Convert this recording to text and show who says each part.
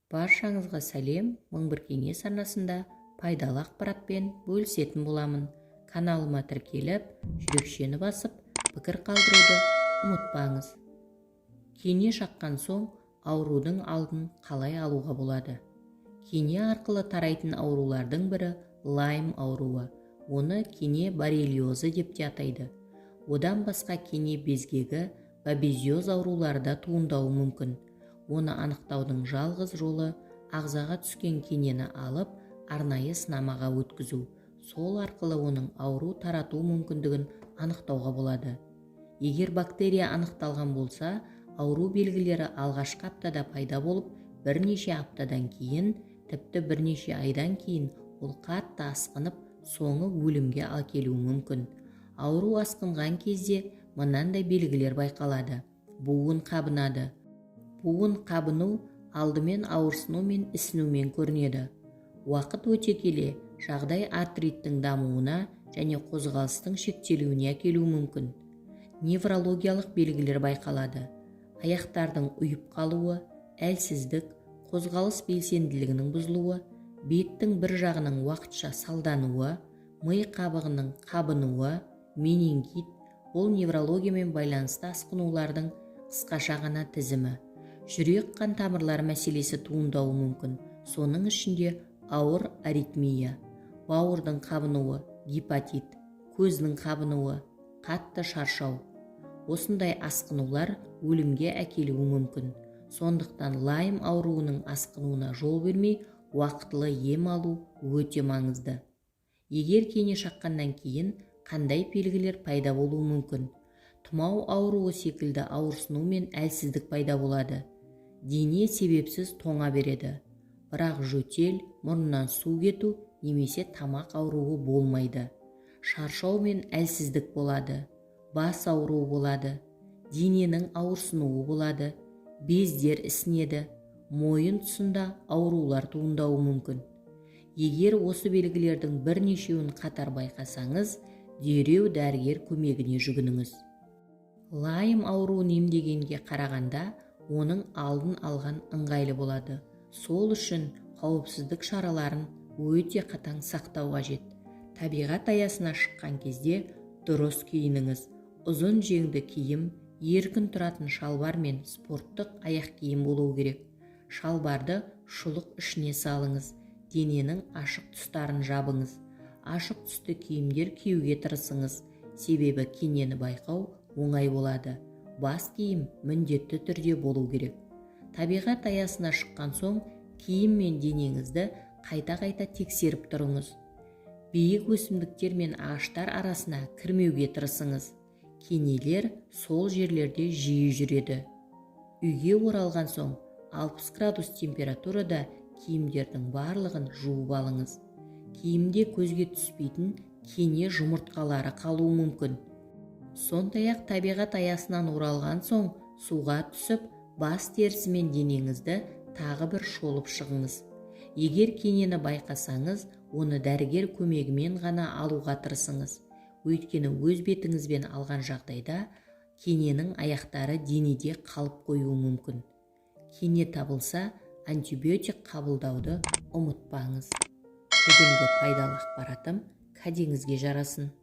Speaker 1: Баршаңызға сәлем! 1001 кеңес арнасында пайдалы ақпаратпен бөлісетін боламын. Каналыма тіркеліп, жүрекшені басып, пікір қалдыруды ұмытпаңыз. Кене шаққан соң аурудың алдын қалай алуға болады? Кене арқылы тарайтын аурулардың бірі – Лайм ауруы. Оны кене боррелиозы деп те атайды. Одан басқа кене безгегі, бабезиоз аурулары да туындауы мүмкін. Оны анықтаудың жалғыз жолы – ағзаға түскен кенені алып, арнайы сынамаға өткізу. Сол арқылы оның ауру тарату мүмкіндігін анықтауға болады. Егер бактерия анықталған болса, ауру белгілері алғашқы аптада пайда болып, бірнеше аптадан кейін, тіпті бірнеше айдан кейін ол қатты асқынып, соңы өлімге әкелуі мүмкін. Ауру асқынған кезде мынандай белгілер байқалады. Буын қабынады. Буын қабыну алдымен ауырсыну мен ісінумен көрінеді. Уақыт өте келе жағдай артриттің дамуына және қозғалыстың шектелуіне әкелуі мүмкін. Неврологиялық белгілер байқалады: аяқтардың ұйып қалуы, әлсіздік, қозғалыс белсенділігінің бұзылуы, беттің бір жағының уақытша салдануы, ми қабығының қабынуы, менингит. Бұл неврологиямен байланысты асқынулардың қысқаша ғана тізімі. Жүрек қан тамырлары мәселесі туындауы мүмкін, соның ішінде ауыр аритмия, бауырдың қабынуы, гепатит, көздің қабынуы, қатты шаршау. Осындай асқынулар өлімге әкелуі мүмкін. Сондықтан Лайм ауруының асқынуына жол бермей, уақытылы ем алу өте маңызды. Егер кене шаққаннан кейін қандай белгілер пайда болуы мүмкін? Тұмау ауруы секілді ауырсыну мен әлсіздік пайда болады. Дене себепсіз тоңа береді, бірақ жөтел, мұрнынан су кету немесе тамақ ауруы болмайды. Шаршау мен әлсіздік болады, бас ауруы болады, дененің ауырсынуы болады, бездер ісінеді, мойын тұсында аурулар туындауы мүмкін. Егер осы белгілердің бірнешеуін қатар байқасаңыз, дереу дәрігер көмегіне жүгініңіз. Лайм ауруын емдегенге қарағанда оның алдын алған ыңғайлы болады. Сол үшін қауіпсіздік шараларын өте қатаң сақтау қажет. Табиғат аясына шыққан кезде дұрыс киініңіз. Ұзын жеңді киім, еркін тұратын шалбар мен спорттық аяқ киім болуы керек. Шалбарды шұлық ішіне салыңыз, дененің ашық тұстарын жабыңыз. Ашық түсті киімдер киюге тырысыңыз, себебі кенені байқау оңай болады. Бас киім міндетті түрде болу керек. Табиғат аясына шыққан соң киім мен денеңізді қайта-қайта тексеріп тұрыңыз. Биік өсімдіктер мен ағаштар арасына кірмеуге тырысыңыз. Кенелер сол жерлерде жиі жүреді. Үйге оралған соң 60 градус температурада киімдердің барлығын жуып алыңыз. Киімде көзге түспейтін кене жұмыртқалары қалуы мүмкін. Сондай-ақ табиғат аясынан оралған соң суға түсіп, бас терісі мен денеңізді тағы бір шолып шығыңыз. Егер кенені байқасаңыз, оны дәрігер көмегімен ғана алуға тырысыңыз. Өйткені өз бетіңізбен алған жағдайда кененің аяқтары денеде қалып қоюы мүмкін. Кене табылса, антибиотик қабылдауды ұмытпаңыз. Бүгінгі пайдалы ақпаратым кәдеңізге жарасын.